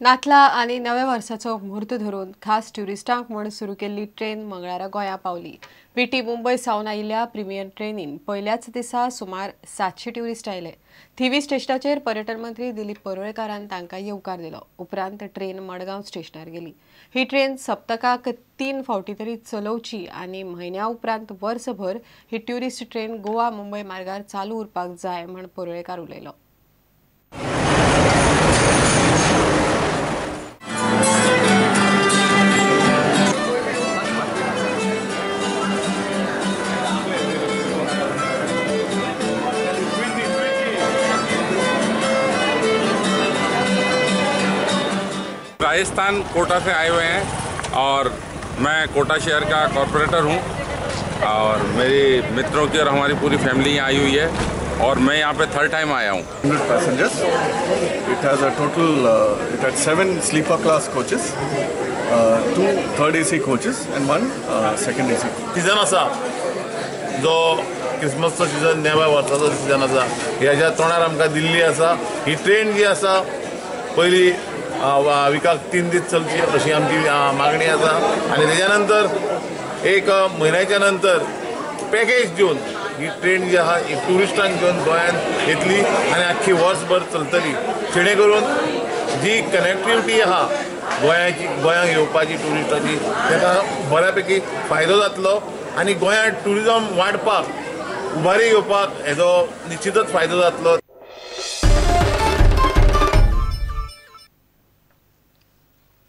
नातला आनी नव्या वर्साचो म्हूर्त धरून खास ट्युरिस्टांक म्हूण सुरू केल्ली ट्रेन मंगळारा गोंया पावली. विटी मुंबय सावन आयिल्ल्या प्रिमियर ट्रेनीन पयल्याच दिसा सुमार 700 ट्युरिस्ट आयले. थिवी स्टेशनाचेर पर्यटन मंत्री दिलीप परुळेकारान तांकां येवकार दिलो. उपरांत ट्रेन मडगांव स्टेशनार गेली. ही ट्रेन सप्तकाक 3 फावटी तरी चलोवची आनी म्हयन्या उपरांत वर्सभर ही ट्युरिस्ट ट्रेन गोवा मुंबय मार्गार चालू उरपाक जाय म्हूण परुळेकार उलयलो. राजस्थान कोटा से आए हुए हैं और मैं कोटा शहर का कॉरपोरेटर हूं और मेरे मित्रों की और हमारी पूरी फैमिली यहाँ आई हुई है और मैं यहाँ पे 3rd time आया हूँ. 100 passengers. It has a total, it had 7 sleeper class coaches, 2 third AC coaches and 1 second AC. Season आसा जो क्रिसमसचो सीजन, नव्या वर्साचो सीजन आसा, ह्याच्या तोंडार आमकां दिल्ली आसा. ही ट्रेन जी आसा पयली विकाक 3 दीस चलची अशी आमची मागणी आसा आनी तेच्या नंतर एक म्हयन्याच्या नंतर पॅकेज दिवन ही ट्रेन जी आसा ही ट्युरिस्टांक घेवन गोंयांत येतली आनी आख्खी वर्सभर चलतली, जेणे करून जी कनेक्टिविटी आसा गोंयाची, गोंयांक येवपाची ट्युरिस्टाची, ताका बऱ्या पैकी फायदो जातलो आनी गोंयांत ट्युरिजम वाडपाक, उबारी घेवपाक हेजो निश्चितच फायदो जातलो.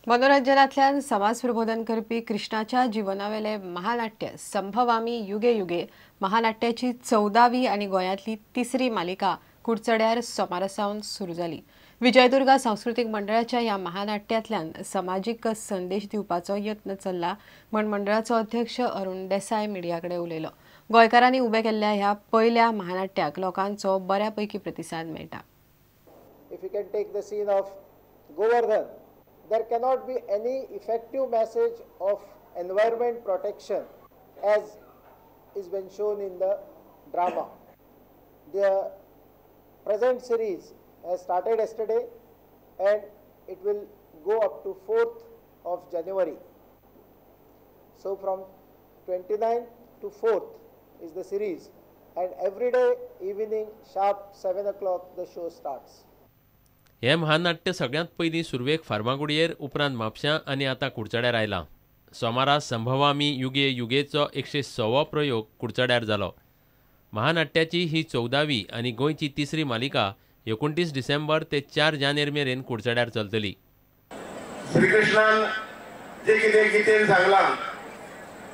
मनोरंजनांतल्यान समाज प्रबोधन करपी कृष्णाच्या जिवनावेले महानाट्य संभवामी युगे युगे महानाट्याची 14वी आनी गोंयांतली 3री मालिका कुडचड्यार सोमारा सावन सुरू जाली. विजयदुर्गा सांस्कृतीक मंडळाच्या ह्या महानाट्यांतल्यान समाजीक संदेश दिवपाचो यत्न चल्ला म्हण मंडळाचो अध्यक्ष अरुण देसाय मिडिया कडेन उलयलो. गोंयकारांनी उबे केल्ल्या ह्या पयल्या महानाट्याक लोकांचो बऱ्या पैकी प्रतिसाद मेळटा. If you can take the scene of Govardhan, there cannot be any effective message of environment protection as is been shown in the drama. The present series has started yesterday and it will go up to 4th of January. So from 29th to 4th is the series, and every day evening sharp 7 o'clock the show starts. हें महानाट्य सगळ्यांत पयलीं सुरवेक फार्मागुडयेर, उपरांत म्हापश्यां आनी आतां कुडचड्यार आयलां. सोमारा संभवामी युगे युगेचो 106वो प्रयोग कुडचड्यार जालो. महानाट्याची ही 14वी आनी गोंयची 3री मालिका 29 डिसेंबर ते 4 जानेर मेरेन कुडचड्यार चलतली. श्रीकृष्णान जे कितें गीतेन सांगलां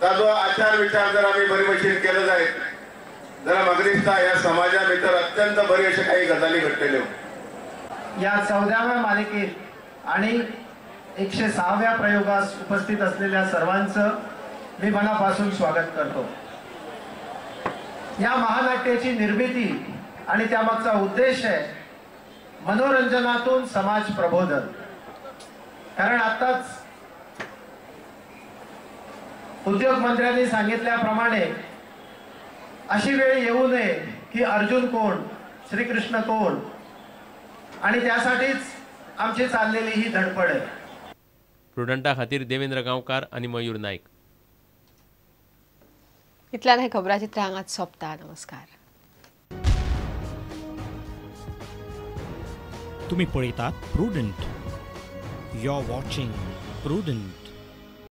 ताजो आचार विचार जर आमी बरे भशेन केलो जायत जाल्यार म्हाका दिसता ह्या समाजा भितर अत्यंत बरी अश्यो काही गजाली घडटल्यो. या 14व्या मालिकेत आणि 106व्या प्रयोगास उपस्थित असलेल्या सर्वांचं मी मनापासून स्वागत करतो. या महानाट्याची निर्मिती आणि त्यामागचा उद्देश आहे मनोरंजनातून समाज प्रबोधन. कारण आताच उद्योग मंत्र्यांनी सांगितल्याप्रमाणे अशी वेळ येऊ नये की अर्जुन कोण, श्रीकृष्ण कोण, आणि त्यासाठीच आमची चाललेली ही धडपड आहे. प्रुडंटा खातीर देवेंद्र गांवकार आणि मयूर नाईक. इतल्यान हे खबराचित्र हांगाच सोंपता. नमस्कार. तुम्ही पळयतात Prudent. You are watching Prudent.